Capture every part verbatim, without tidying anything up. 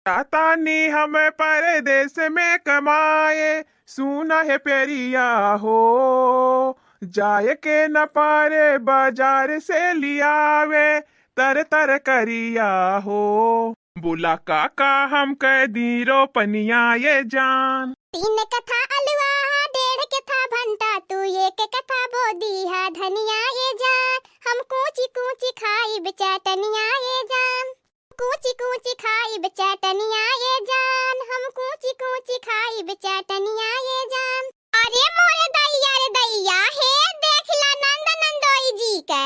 जातानी हम परदेस में कमाए, सुना है प्यारिया हो, जाए के न पारे बाजार से लियावे, तर तर करिया हो। बोला काका हम कै दी रोपनिया ये जान। तीन कथा अलुआ, डेढ़ कथा भंटा, तू एक कथा बो दीहा धनिया ये जान। हम कूची कूची खाइब चटनिया ये जान। कूची कूची खाइब चटनिया ये जान, हम कूची कूची खाइब चटनिया ये जान। अरे मोरे दैया रे दैया, हे देख ला नंद नंदोई जी के,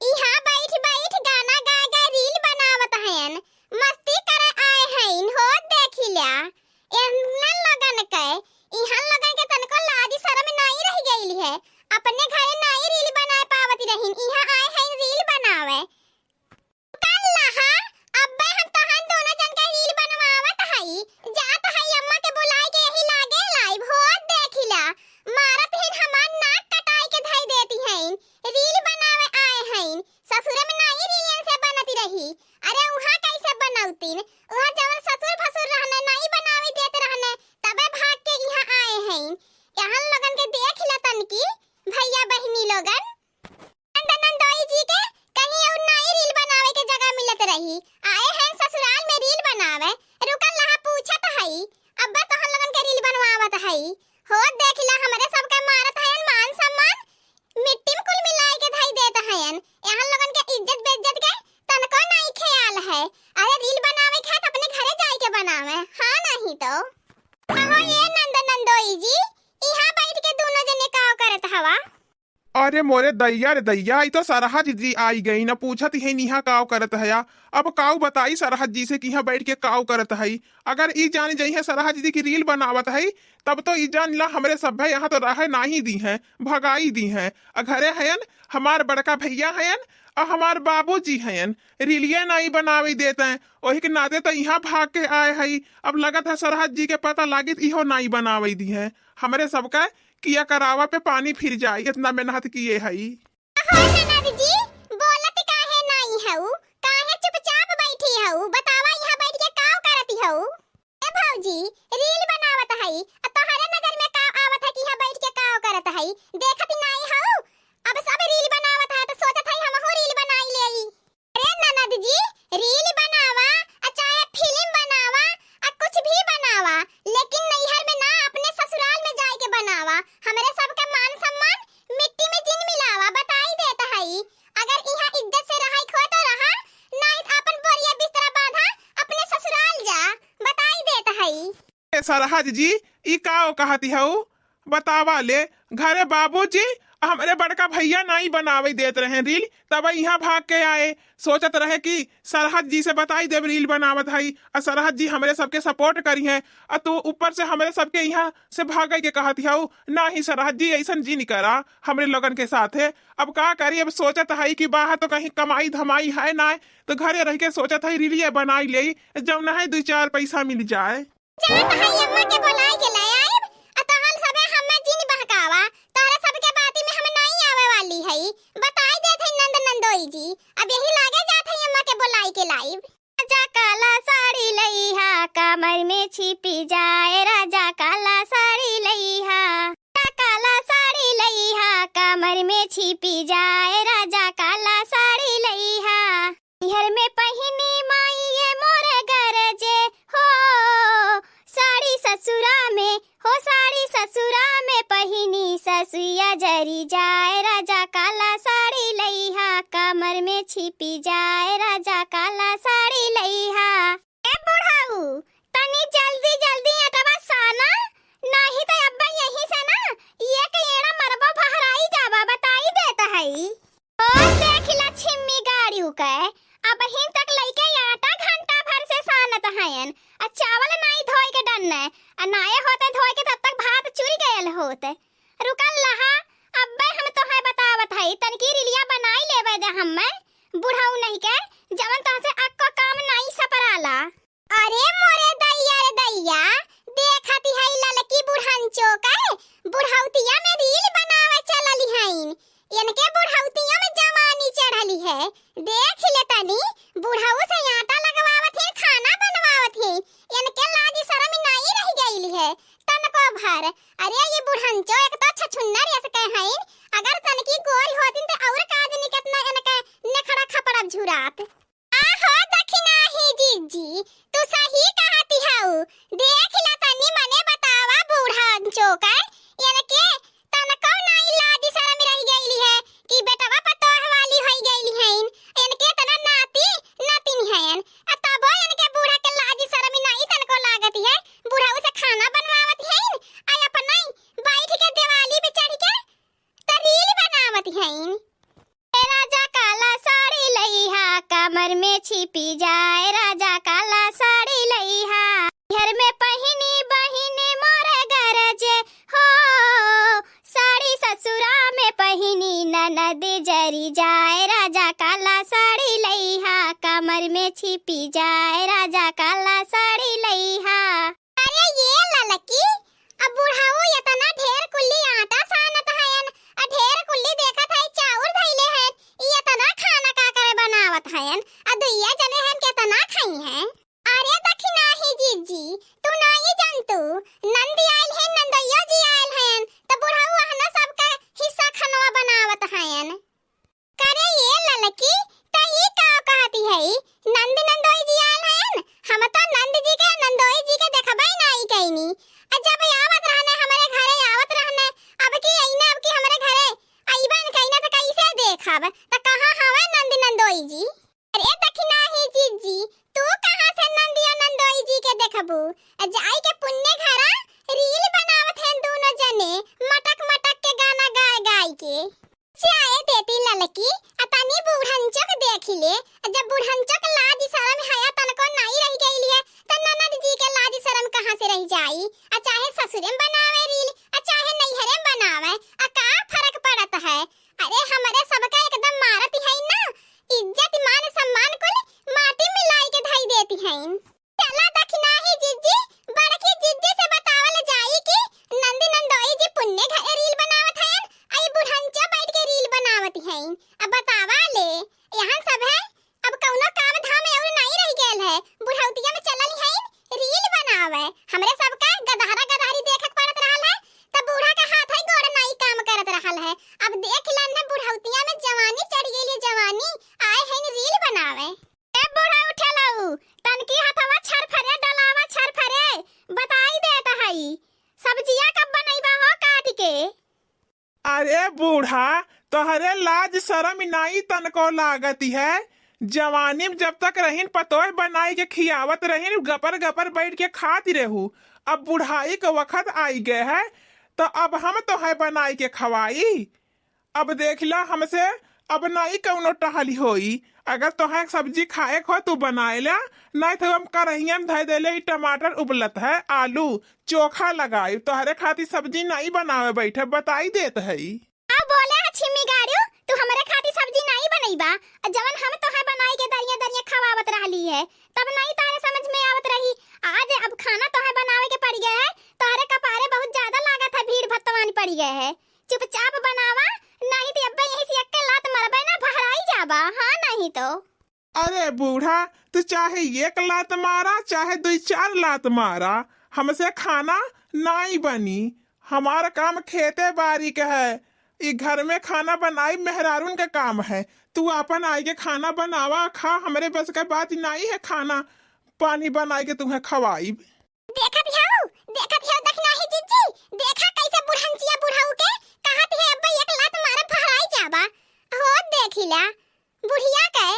इहाँ बैठ बैठ गाना गा गा reel बनावत हयन, मस्ती करे आए हईन हो। देख ल्या, एहन लोगन के, इहाँ लोगन के तनको लाज शरम नाई रह गइल है, अपने घरे नाई reel बनाए पावत रहिन, इहाँ आए हईन reel बनावे। कल लहा, अब्बे हम तोहन दोनों जन के reel बनवावत हई, जात हई अम्मा के बुलाई के यही लागे live हो। देखिला, मारत हिन हमार नाक कटाई के धई देती हईन, reel बनावे आए हईन, ससुरे में नाई reel इनसे बनती रही। अरे उहाँ कैसे बनौतीन, उहाँ जवन ससुर भसुर रहने नाई बनावे देत रहने, तबे भाग के इहाँ आए हईन। एहन लोगन के देख ल तनकी, भैया बहिनी लोगन। नंद नंदोई जी के कहीं अउर नाई reel बनावे के जगह मिलत रही। आए हैं ससुराल में reel बनावे। रुकल रहा, पूछत हई। अब्बा तोहन लोगन के reel बनवावत हई। हो देख ला, हमरे सबके मारत हयन मान सम्मान, मिट्टी में कुल मिलाई के धई देत हयन। एहन लोगन के इज्जत बेइज्जत के तनको नाई ख्याल है। अरे reel बनावे के है त अपने घरे जाए के बनावे, हाँ नहीं तो। कहो ये नंद नंदोई जी, इहाँ बैठ के दोनों जने काव करत हवा? अरे मोरे दैया रे दैया, ई तो सरहज जी आई गई न, पूछत ही निहा काव करत हया। अब काव बताई सरहज जी से कि इहाँ बैठ के काव करत हई। अगर ई जान जइहे सरहज जी की reel बनावत हई, तब तो ई जान ला हमरे सभे यहाँ तो रहे नाही दी हैं, भगाई दी हैं। आ घरे हयन, हमार बड़का भैया हयन, आ हमार बाबूजी हयन, रीलिया नाही बनावे देत हैं। ओही के नाते तो इहाँ भाग के आए हई। अब लगत है सरहज जी के पता लागित इहो नाही बनावे दी हैं। हमरे सबका किया करावा पे पानी फिर जाई, इतना मेहनत किए हई। अहो ननद जी, बोलत काहे नाई हऊ? काहे चुपचाप बैठी हऊ? बतावा, यहाँ बैठ के काव करत हऊ? ए भौजी, reel बनावत हई, आ तोहरे नजर में काव आवत है कि यहाँ बैठ के काव करत हई? देखत नाई हऊ? अब सब reel बनावत है, तो सोचत हई हमहू reel बनाई लेई। अरे ननद जी, reel बनावा, आ चाहे film बनावा, आ कुछ भी बनावा, लेकिन नैहर में ना, अपने ससुराल में जाए के बनावा। हमरे सबके मान सम्मान मिट्टी में जिन मिलावा, बताई देत हई। अगर इहाँ इज्जत से रहई क हो तो रहा, नाहीं त आपन बोरिया बिस्तरा बांधा, अपने ससुराल जा, बताई देत हई। ए सरहज जी, ई काव कहती हऊ? बतावा ले, घरे बाबूजी, हमरे बड़का भैया नाहीं बनावे देत रहे reel, तब इहाँ भाग के आए। सोचत रहे कि सरहज जी से बताई देब reel बनावत हई, आ सरहज जी हमरे सबके support करिहें, आ तू ऊपर से हमरे सबके इहाँ से भागे के कहत हऊ। नाही सरहज जी, अइसन जिन करा हमरे लोगन के साथे। अब का करी, अब सोचत हई कि बाहर तो कहीं कमाई धमाई है नाय, तो घरे रह के सोचत हई रीलिया बनाई लेई, जौन है दुई चार पैसा मिल जाए। जात हई अम्मा के बोलाई के ले आइब, आ तोहन सबे हम्मे जिन बहकावा, तोहरे सबके बाती में हम नाई आवे वाली हई। बताई देत हई नंद नंदोई जी, अब यही लागे जात हई अम्मा के बोलाई के लाइब। राजा काला साड़ी लइहा, कमर में छिपी जाए, राजा काला साड़ी लइहा। राजा काला साड़ी लइहा, कमर में छिपी जाए, राजा काला साड़ी लइहा। नैहर में पहिनी माई ये मोर गरजे हो, साड़ी ससुरा में हो, साड़ी ससुरा में पहिनी ससुइया जरी जाए, राजा काला साड़ी लइहा, कमर में छिपी जाए, राजा काला साड़ी लइहा। ए बुढ़ऊ, तनी जल्दी जल्दी अटवा साना, नाही त अब्बा यहीं से ना एक एड़ा मरबो बहराई जाबा, बताई देत हई। ओ देख ला छिम्मी गाड़िउ के, अबहिन तक लइके आटा घंटा भर से सानत हयन, आ चावल नाई धोए के डन्ने, आ नाए होते धोए के तब तक भात चुरि गयल होते। रुकल लहा, अब्बे हम तोहे बतावत हई, तनकी रिलिया बनाई लेवे दे हम्मे, बुढ़ऊ नहीं के, जवन तोहसे अक्को काम नाई सपराला। अरे मोरे दैया रे दैया, देखत हई ललकी बुढ़ंचो के, बुढ़ौतिया में रील बनावे चलली हईन। इनके बुढ़ौतिया में जवानी चढ़ली है। देख ले तनी, बुढ़ऊ से आटा लगवावत हईन, खाना बनवावत हईन। छिपी जाए राजा काला साड़ी लइहा। अरे ये ललकी, अब बुढ़ऊ एतना ढेर कुल्ली आटा सानत हयन, आ ढेर कुल्ली देखत है चाउर धइले हयन, ई एतना खाना का करे बनावत हयन, आ दुइया जने हयन केतना खइहैं। अरे दखिनाही जिज्जी, तू नाई जानतू, नंदी आइल है, नंदोइयो जी आइल हयन, त बुढ़ऊ अहनो सबका हिस्सा खनवा बनावत हयन। करे ये ललकी, त ई का कहती है? नंद नंदोई जी आल हयन, हम तो नंद जी के नंदोई जी के देखबे नाई कइनी। आ जब आवत रहने हमरे घरे आवत रहने, अब की अइने, अब की हमरे घरे अइबे न कइने त कइसे देखब? त कहाँ हवे नंद नंदोई जी? अरे दखिनाही जिज्जी, तू कहाँ से नंदियो नंदोई जी के देखबू? आ जाई के पुन्ने घरा रील बनावत हैं दोनों जने, मटक मटक के गाना गाय गाय के। जाए देती ललकी, आ तनी बूढ़ंचो के देखि ले। आ जब बूढ़ंचो के लाज सरम हया तनको नाई रहि गइल है, त ननद जी के लाज सरम कहाँ से रहि जाई? आ चाहे ससुरे में बनावे रील, आ चाहे नैहरे में बनावे, आ का फरक पड़त है? अरे हमरे सबका एकदम मारत है ना, इज्जत मान सम्मान कुल माटी मिलाई के धई देती हैं। चला दखिनाही जिज्जी, बड़की जिज्जी से बतावल जाई कि नंदी नंदोई जी पुन्ने घरे रील बनावत हयन, आ ई बुढ़ंचा बैठ के रील बनावत हईन। अब बतावा ले, यहाँ सब है, अब कउनो काम धाम और नाई रहि गयल है, बुढ़ौतिया में चलल हईन रील बनावे। हमरे सबका गदहरा गदहरी देखक पड़त रहल है, त बूढ़ा के हाथ है गोड़ नाई काम करत रहल है। अब देख लन है बुढ़ौतिया में जवानी चढ़ गइल है, जवानी आए हईन रील बनावे। ए बूढ़ा उठे लऊ, तनकी हथवा छरफरे डलावा छरफरे, बताई देत हई, सब्जिया कब बनइबा हो काट के? अरे बूढ़ा, तोहरे लाज सरम नाई तनको लागत है। जवानी में जब तक रहिन पतोह बनाई के खियावत रहिन, गपर गपर बैठ के खात रहू। अब बुढ़ाई के वखत आई गए है, त अब हम तोहे बनाई के खवाई। अब देख ला हमसे, अब नाई कउनो टहली होई। अगर तोहे सब्जी खाए के हो तू बनाए ला, नाई तो हम करहिया में धइ देले ई टमाटर उबलत है, आलू, चोखा लगाई, तोहरे खातिर सब्जी नाई बनावे बैठे, बताई देत हई। अब बोले है छिम्मी गाड़ू, तू हमरे खातिर सब्जी नाई बनइबा, आ जवन हम तोहे बनाई के दरिया दरिया खवावत रहली है, तब नाई तोहरे समझ में आवत रही। आज अब खाना तोहे बनावे के पड़ गए है, तोहरे कपारे बहुत ज्यादा लागत है, भीड़ भत्तवान पड़ गए है। चुपचाप बनावा, नाहीं त अब्बे यहीं से एक्के लात मरबे ना, बहराई जाबा, हाँ नाहीं तो। अरे बूढ़ा, तू चाहे एक लात मारा, चाहे दुई चार लात मारा, हमसे खाना नाई बनी। हमार काम खेते बारी के है, ई घर में खाना बनाई मेहरारून के काम है। तू आपन आइके खाना बनावा, खा, हमरे बस के बात नाई है खाना पानी बनाई के तुहें खवाई। देखत हऊ, देखत हऊ, दखिनाही जिज्जी, देखा कैसे बुढ़ंचिया बुढ़ऊ के कहत है, "अब्बे एक लात मारे फहराई जाबा।" हो देखिला, बुढ़िया के,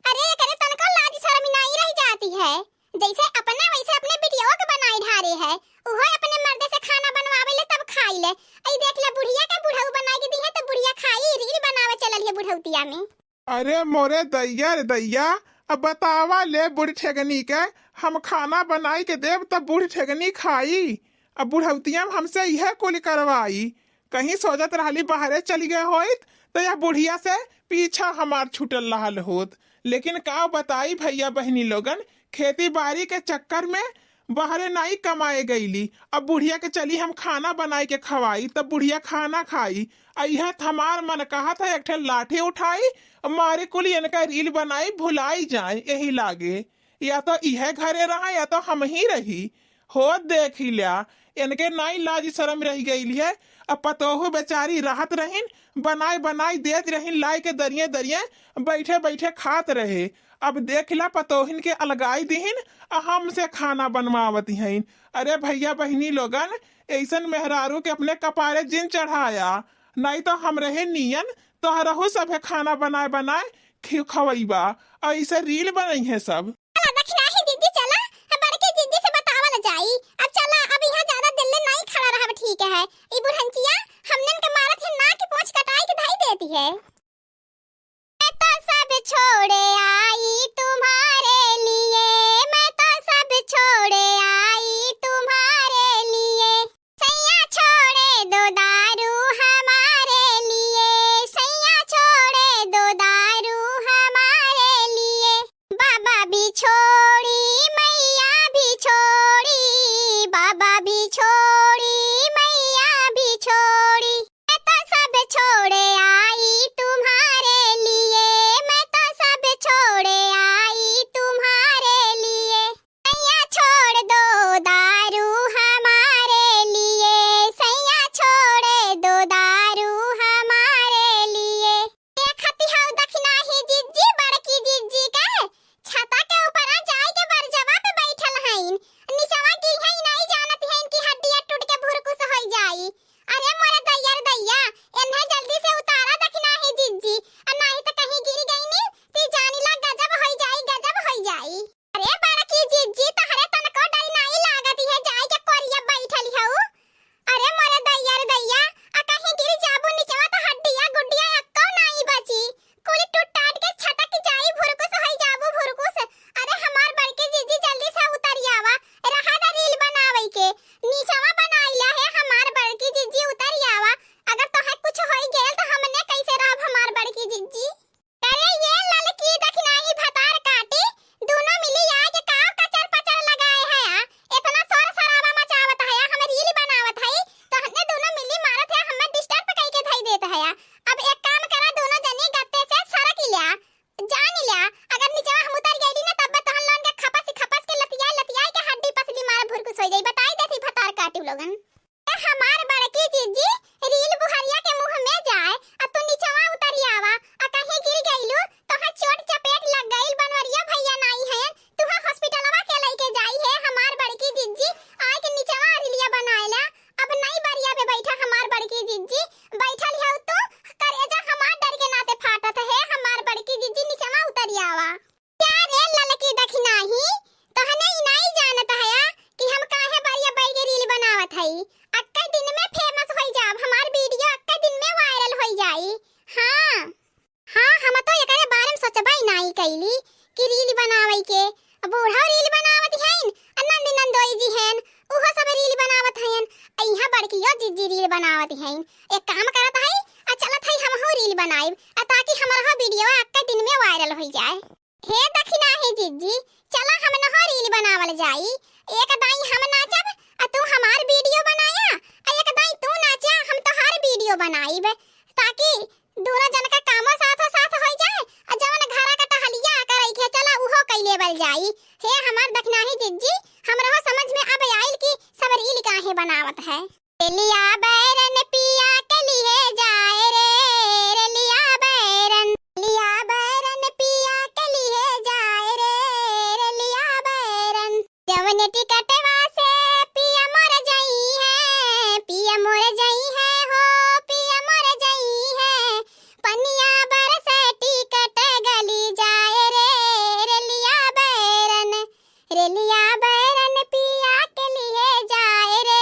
अरे एकरे तनको लाज शर्म नाई रह जाती है, जैसे अपना वैसे अपने बिटियों के बनाई ढारे है, उहो अपने मर्दे से खाना बनवावे ले तब खाई ले। ई देखिला बुढ़िया के बुढ़ऊ बनाई के दी है तो बुढ़िया खाई, रील बनावे चलल है बुढ़ौतिया में। अरे मोरे दैया रे दैया, अब बतावा ले बूढ़ ठेगनी के, हम खाना बनाई के देब तब बूढ़ ठेगनी खाई। अब बुढ़ौतिया में हमसे इहे कुल करवाई। कहीं सोचत रहली बाहरे चली गए होइत तो यह बुढ़िया से पीछा हमार छूटल रहल होत। लेकिन का बताई भैया बहिनी लोगन, खेती बारी के चक्कर में बाहरे नाई कमाए गईली। अब बुढ़िया के चली हम खाना बनाई के खवाई, तब बुढ़िया खाना खाई। आ इहे त हमार मन कहत है एक ठे लाठी उठाई, मारे कुली इनका रील बनाई, भुलाई जाए यही लागे। या तो इहे घरे रहा या तो हम ही रही। हो देखी ल्या, इनके नाई लाज शरम रह गई है। अब पतोहू बेचारी रहत रहिन, बनाई बनाई देत रहिन, लाई के दरिये दरिये बैठे बैठे खात रहे। अब देख ला पतोहिन के अलगाई दिहिन, आ हमसे खाना बनवावत हईन। अरे भैया बहिनी लोगन, ऐसन मेहरारू के अपने कपारे जिन चढ़ाया, नाई तो हम रहे नियन तोहरहू सभे खाना बनाए बनाए खि-, खवैबा, ऐसे रील बनई है सब। चला दखिनाही जिज्जी चला, बड़के जिज्जी से बतावल जाई। अब चला, अब यहाँ ज्यादा दिल्ले नाई खड़ा रहब, ठीक है। ई बुढ़ंचिया हमनन के मारत है ना कि पोंछ कटाई के धई देती है। मैं तो सब छोड़े आई तुम्हारे लिए, मैं तो सब छोड़े आई तुम्हारे लिए। सैया छोड़े दो दारू हमारे लिए, सैया छोड़े दो दारू हमारे लिए। बाबा भी लोगन। ए हमार बड़की जिज्जी, रील बुहरिया के मुँह में जाए, आ तू निचवा उतरि आवा, आ कहीं गिर गइलू, तोहर चोट चपेट लग गइल, बनवरिया भइया नाई हैं, तुहा हॉस्पिटलवा के लइके जाई है हमार बड़की जिज्जी, आइ के निचवा रीलिया बनाए ला। अब नाई बरिया पे बैठा हमार बड़की जिज्जी, बैठल हऊ तू, करेजा हमार डर के नाते फाटत है, हमार बड़की जिज्जी निचवा उतरि आवा। क्या रे ललकी दखिनाही, तोहने ई नाई जानत हया कि हम काहे बरिया बैठ के रील बनावत हई? अक्के दिन में फेमस होई जाब, हमार वीडियो अक्के दिन में वायरल होई जाई। हाँ, हाँ, हम तो एकरे बारे में सोचबे नाई कइली कि रील बनावे के। बूढ़ो रील बनावत हइन, आ नंद नंदोई जी हइन, उहो सब रील बनावत हइन, आ इहाँ बड़कियो जिज्जी रील बनावत हइन। एक काम करत हई, आ चलत हई हमहू रील बनाइब, आ ताकि हमरहो वीडियो अक्के दिन में वायरल होई जाए। हे दखिनाही जिज्जी, चला हमनहो रील बनावल जाई। एक दाई हम नाचब, आ तू हमार वीडियो बनाया, आ एक दाई तू नाचा, हम तोहार वीडियो बनाइब, ताकि दूनो जन का कामो साथो साथ होई जाए, आ जवन घरा का टहलिया करे के चला उहो कइ लेवल जाई। हे हमार दखिनाही जिज्जी, हमरहो समझ में अब आइल कि सब रील काहे बनावत है। रेलिया बैरन पिया के लिहे जाए रे, रेलिया बैरन, रेलिया बैरन पिया के लिहे जाए रे, रेलिया बैरन। जवन टिकटवा से पिया मोर जइहैं, पिया मोर जइहैं हो, पिया मोर जइहैं। पनिया बरसे टिकट गली जाए रे, रेलिया बैरन, रेलिया बैरन पिया के लिहे जाए रे,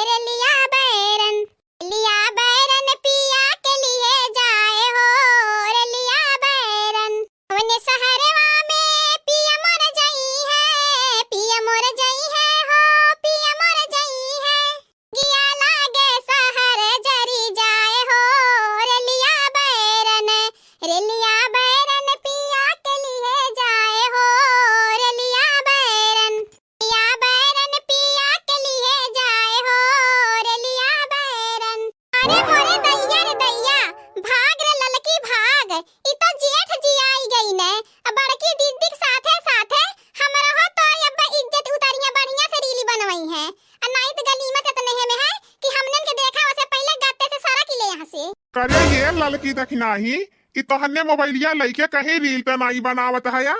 रेलिया बैरन। लिया बैरन पिया के लिहे जाए हो, रेलिया बैरन। कवने सहरवा में पिया मोर जइहैं, पिया मोर जइहैं हो, पिया मोर जइहैं। गिया लागे सहर जरी जाए हो, रेलिया बैरन, रेलिया बैरन पिया के लिहे जाए हो, रेलिया बैरन। लिया बैरन पिया के लिहे जाए हो, रेलिया बैरन। अरे मोरे दैया रे दैया, भाग रे ललकी भाग, ई तो जेठ जी आई गइने। अब बड़की दीदी के साथे साथे हमरहो तो अब इज्जत उतरिहैं, बढ़िया से रील बनवइहैं। आ नाई त गली में त एतने में है कि हमनन के देखा ओसे पहिले गत्ते से सरक ले यहाँ से। करे ये ललकी दखिनाही, ई तोहने मोबाइलिया लइके कहीं रील त नाई बनावत हया।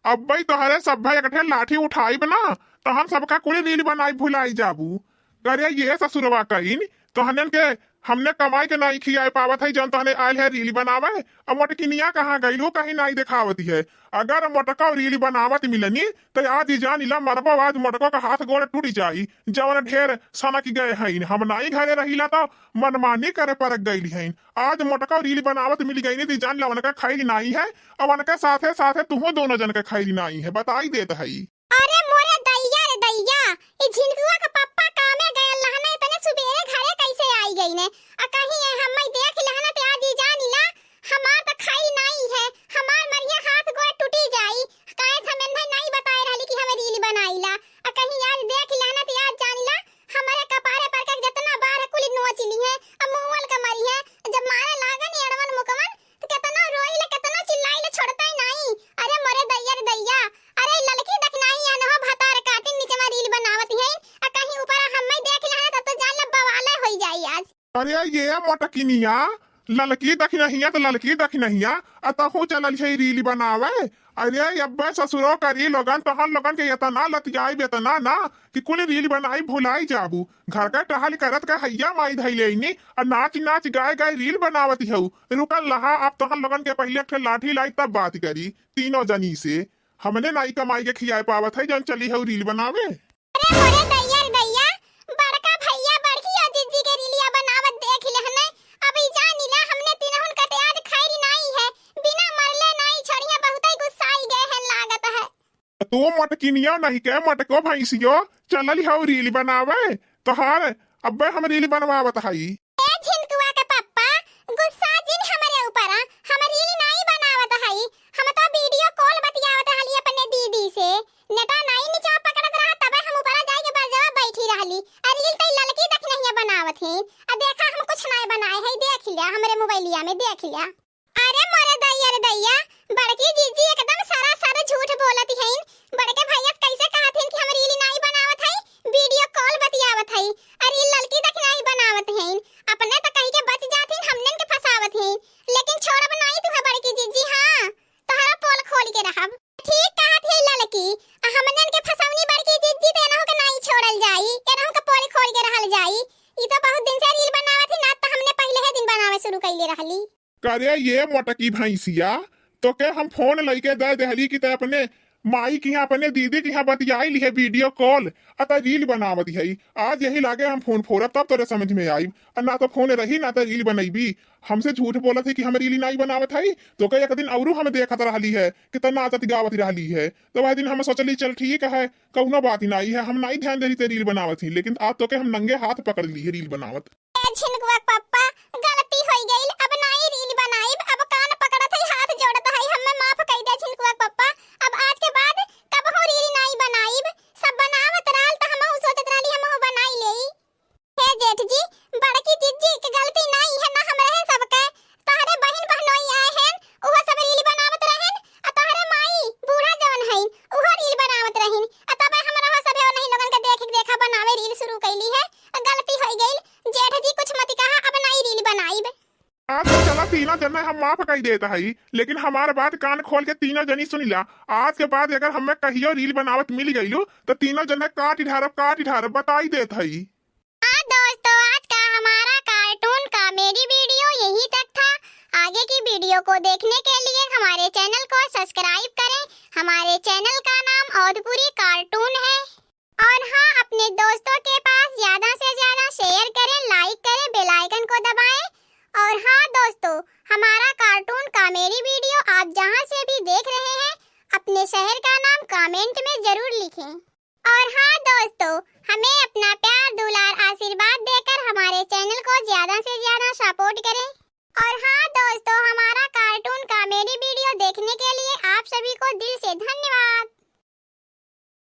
अब्बे तोहरे सब्भे एक ठे लाठी उठाइब ना, तहन सबका कुल रील बनाई भुलाई जाबू। करे ये ससुरवा कइन, तोहनन के हमने कमाई के नाई खियाए पावत है, जौन तोहने आयल है रील बनावे। अब मोटकिनिया कहाँ गइल, उ कहीं नाई देखावत है। अगर मोटको रील बनावत मिलनी, त आज ही जान इला मरबो, आज मोटको का हाथ गोड़ टूट जाई, जवन ढेर सनक गए हइन। हम नाई घरे रहिला त मनमानी करे परक गइल हइन। आज मोटको रील बनावत मिल गइनी, त जान ला उनका खैर नाई है, अब उनके साथे साथे तुहो दोनों जन के खैर नाई है, बताई देत हई। अरे मोरे दैया रे दैया, ई झिनकुआ के पप्पा कामे गयल रहने, इतने सुबेरे घरे कैसे आई गई ने? आ कहीं ये हम्मई देख लेहने ते आज ई जानी ला, हमार त खाई नाई है, हमार मरिया हाथ गोड़ टूटी जाई। काहे से हम इन्हें नाई बताए रहली कि हम रील बनाई ला? आ कहीं आज देख लेहने ते आज जानी ला, हमरे कपारे पर के जितना बार कुल नोच ली है, अब मुँहल के मरी है, जब मारे लागन एड़वन मुकवन, त केतनो रोई ले, केतनो चिल्लाई ले, छोड़ता ही नाई। अरे मोरे दैया रे दैया, अरे ललकी दखिनाही अनहो भतार काटिन निचवा रील बनावत हईन, आ कहीं ऊपर हम्मे देख लेहन तब तो जान ले बवाले होई जाई आज। अरे ये मोटकिनिया, ललकी दखिनहिया त ललकी दखिनहिया, आ तहू चलल है रील बनावे। अरे अब्बे ससुरो करी लोगन, तोहन लोगन के एतना लतियाई बेतना ना कि कुल रील बनाई भुलाई जाबू। घर का टहल करत का हैया माई धई लेनी, आ नाच नाच गाए गाए रील बनावत हऊ। रुकल रहा, अब तोहन लोगन के पहिले एक ठे लाठी लाई तब बात करी तीनों जनी से। हमने नाई कमाई के खियाए पावत है, जौन चली हऊ रील बनावे। अरे मोरे दैया रे दैया, बड़का भैया बड़की और जिज्जी के रीलिया बनावत देख लेहने। अब ई जानी ला हमने तिनहुन का ते आज खैर नाई है, बिना मरले नाई छोड़िया, बहुतई गुस्साई गए हैं लागत है। तू मोटकिनिया नहीं के मोटको भैंसियो, चलल हऊ रील बनावे। तोहार अब्बे हम रील बनवावत हई। ए झिनकुआ के पप्पा, गुस्सा जिन हमरे ऊपर, हम रील नाई बनावत हई, हम तो वीडियो कॉल बतियावत रहली अपने दीदी से। नेटा नाई नीचा पकड़त रहा, तबे हम ऊपरा जाए के बरजवा बैठी रहली। आ रील तई ललकी दखिनहिया बनावत ही। आ देखा हम कुछ नाई बनाए हई, देख लिया हमरे मोबाइलिया में, देख लिया। अरे मोरे दैया रे दैया, बड़की जीजी एकदम सरासर झूठ बोलत हईन। बड़के भैया कैसे कहत हईन कि हम रील नाई बनावत हई, वीडियो कॉल बतियावत हई। ये रहली। करे ये मोटकी भैंसिया, तोके हम फोन लइके दे देहली कि तै अपने माई किहाँ, अपने दीदी किहाँ बतियाई लिहे video call, अ तै reel बनावत हई। आज यही लागे हम फोन फोड़ब, तब तोरे समझ में आइब। अ ना तो फोन रही, ना तो reel बनइबी। हमसे झूठ बोलत है कि हम reel नाई बनावत हई। तोके एक दिन औरू हम देखत रहली है कि तै नाचत गावत रहली है, तो वह दिन हम सोचली, चल ठीक है, कउनो बात ही नाई है, हम नाई ध्यान देली तै reel बनावत ही, लेकिन आज तोके हम नंगे हाथ पकड़ ली है reel बनावत। ए झिनकुआ के पप्पा, गलती होई गइल, अब नाई reel बनाइब, अब कान पकड़त हई, हाथ जोड़त हई, हम्मे माफ कई दे झिनकुआ के पप्पा, अब आज के बाद कबहू reel नाई बनाइब। सब बनावत रहल त हमहू सोचत रहली हमहू बनाई लेई। हे जेठ जी, बड़की जिज्जी के गलती नाई है, ना हमरे है सबके, तोहरे बहिन बहनोई आए हैं, उहो सब reel बनावत रहेन, आ तोहरे माई बूढ़ा जवन हईन, उहो reel बनावत रहीन, आ तबे हमरा हो सभे ओनही लोगन के देख के देखा बनावे reel शुरू कइली है। आ गलती होई गइल, जेठ जी कुछ मत कहा, अब नाई reel बनाइब। आज तो चला तीनों जने हम माफ कई देत हई, लेकिन हमार बात कान खोल के तीनों जनी सुनिला। आज के बाद अगर हमें कहियो reel बनावत मिल गइलू तो तीनों जने काट ढारब, काट ढारब, बताई देत हई। हाँ दोस्तों, आज का हमारा cartoon comedy video यहीं तक था। आगे की video को देखने के लिए हमारे channel को subscribe करें। हमारे channel का नाम औधपुरी cartoon है। और हाँ, अपने दोस्तों के पास ज्यादा से ज्यादा share करें, like करें, bell icon को दबाएं। और हाँ दोस्तों, हमारा cartoon comedy video आप जहाँ से भी देख रहे हैं, अपने शहर का नाम comment में जरूर लिखें। और हाँ दोस्तों, हमें अपना प्यार, दुलार, आशीर्वाद देकर हमारे channel को ज्यादा से